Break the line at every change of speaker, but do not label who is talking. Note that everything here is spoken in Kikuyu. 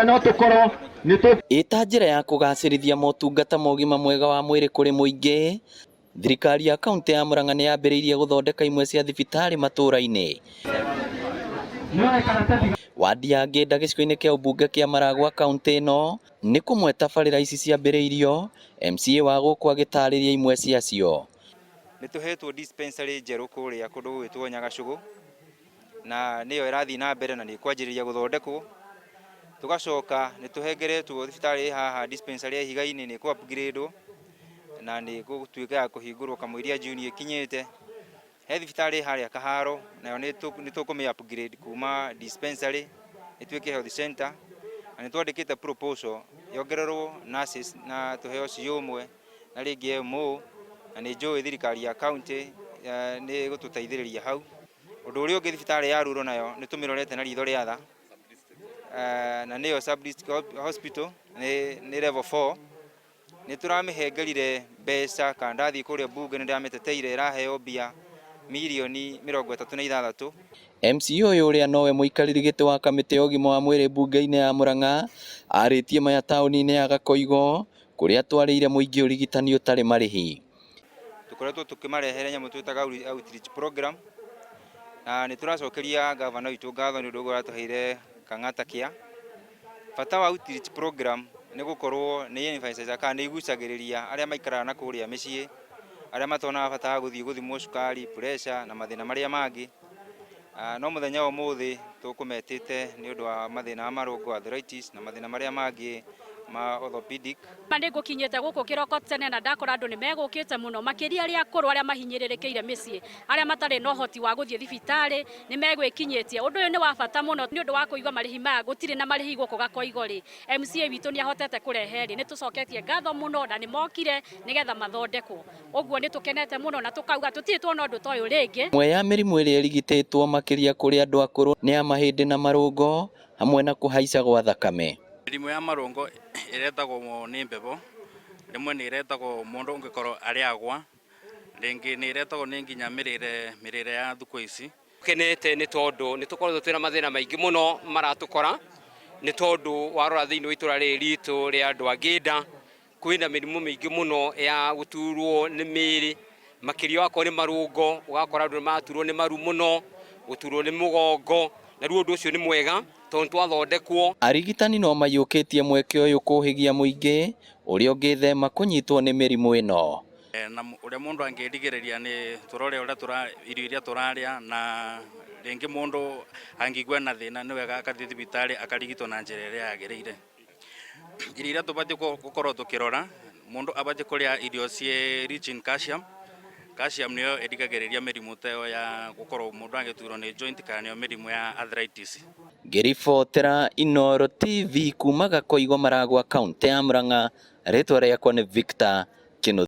No tũkorwo nĩ tũ
Ĩta njĩra ya kũgacĩrithia motungata ma ũgima mwega wa mwĩrĩ kũrĩ mũingĩ, thirikari ya kaunti ya Murang'a nĩ yambĩrĩirie gũthondeka imwe cia thibitarĩ matũũra-inĩ.
Nĩoe karatathi.
Wadi ya Ngĩnda gĩcigo-inĩ kĩa ũmbunge kĩa Maragua kaunti ĩno nĩ kũmwe tabarĩra ici ciambĩrĩirio, MCA wa gũkũ agĩtarĩria imwe ciacio.
Nĩ tũhetwo dispensary njerũ kũrĩa kũndũ gũgwĩtwo Nyagacũgũ, na nĩyo ĩrathiĩ na mbere na nĩ ĩkwanjĩrĩria gũthondekwo. Tũgacoka nĩ tũhengeretwo thibitarĩ ĩ haha, dispensary ya Ihiga-inĩ nĩ ĩkũ upgrade na nĩ ĩgũtuĩka ya kũhingũrwo kamũiria June ĩkinyĩte. He thibitarĩ harĩa Kaharo, nayo nĩ tũkũmĩ upgrade kuma dispensary ĩtuĩke health center, na nĩ twandĩkĩte proposal yongererwo nurses na tũheo CO ũmwe na rĩngĩ MO, na nĩ njũĩ thirikari ya county nĩ ĩgũtũteithĩrĩria hau. Ũndũ ũrĩa ũngĩ, thibitarĩ ya Ruro nayo nĩ tũmĩrorete na ritho rĩa tha, na nĩyo sub district hospital, nĩ level 4. Nĩ tũramĩhengerire mbeca kana ndathiĩ kũrĩa bunge nĩ ndĩramĩteteire, ĩraheo mbia mirioni 36.
MCA ũyũ, ũrĩa nowe mũikarĩri gĩtĩ wa kamĩtĩ ya ũgima wa mwĩrĩ mbunge-inĩ ya Murang'a, arĩtie maya taũni-inĩ ya Gakoigo kũrĩa atwarĩire mũingĩ ũrigitani ũtarĩ marĩhi.
Tũkoretwo tũkĩmarehere nyamũ twĩtaga outreach program, na nĩ tũracokeria gavana witũ ngatho nĩ ũndũ ũguo aratũheire Kang'ata Care. Bata wa outreach program nĩ gũkorwo nĩ emphasize kana nĩ igucagĩrĩria arĩa maikaraga na kũrĩa mĩciĩ, arĩa matonaga bata wa gũthiĩ gũthimwo cukari, pressure na mathĩna marĩa mangĩ. No mũthenya wa ũmũthĩ tũkũmetĩte nĩ ũndũ wa mathĩna ma marũngo, arthritis, na mathĩna marĩa mangĩ ma orthopedic.
Ma nĩ ngũkinyĩte gũkũ kĩroko tene na ndakora andũ nĩ megũkĩte mũno, makĩria arĩa akũrũ, arĩa mahinyĩrĩrĩkĩire mĩciĩ, arĩa matarĩ na ũhoti wa gũthiĩ thibitarĩ nĩ megwĩkinyĩtie. Ũndũ ũyũ nĩ wa bata mũno nĩ ũndũ wa kũigua marĩhi maya, gũtirĩ na marĩhi gũkũ Gakoigo rĩ. MCA witũ nĩ ahotete kũrehe rĩ, nĩ tũcoketie ngatho mũno na nĩ mokire nĩgetha mathondekwo. Ũguo nĩ tũkenete mũno na tũkauga tũtirĩ tuona ũndũ ta ũyũ rĩngĩ.
Ĩmwe ya mĩrimũ ĩrĩa ĩrigitĩtwo makĩria kũrĩ andũ akũrũ nĩ ya mahĩndĩ na marũngo hamwe na kũhaica gwa thakame.
Mĩrimũ ya marũngo ĩretagwo nĩ mbebo, rĩmwe nĩ ĩretagwo mũndũ ũngĩkorwo arĩ agwa, rĩngĩ nĩ ĩretagwo nĩ nginya mĩrĩre ya thikũ ici.
Kenete nĩ tondũ nĩ tũkoretwo twĩna mathĩna maingĩ mũno maratũkora, nĩ tondũ warora thĩinĩ wa itũra rĩrĩ ritũ rĩa andũ a Ngĩnda kwĩna mĩrimũ mĩingĩ mũno ya gũturwo nĩ mĩĩrĩ, makĩria wakorwo nĩ marũngo, ũgakora andũ nĩ maraturwo nĩ maru mũno, gũturwo nĩ mũgongo, na rĩu ũndũ ũcio nĩ mwega tondũ twathondekwo.
Arigitani no maiyũkĩtie mweke ũyũ kũhĩgia mũingĩ ũrĩa ũngĩthema kũnyitwo nĩ mĩrimũ ĩno.
Na ũrĩa mũndũ angĩrigĩrĩria nĩ tũrore ũrĩa tũra irio iria tũrarĩa, na rĩngĩ mũndũ angĩigua na thĩna nĩ wega akathiĩ thibitarĩ akarigitwo na njĩra ĩrĩa yagĩrĩire. Irio iria tũbatiĩ gũkorwo tũkĩrora, mũndũ abatiĩ kũrĩa irio ciĩ rich in calcium. Calcium nĩyo ĩrigagĩrĩria mĩrimũ ta ĩyo ya gũkorwo mũndũ agĩturwo nĩ joint kana nĩyo mĩrimũ ya arthritis.
Ngĩribotera Inooro TV kuma Gakoigo, Maragua, kaunti ya Murang'a, rĩtwa rĩakwa nĩ Victor Kĩnuthia.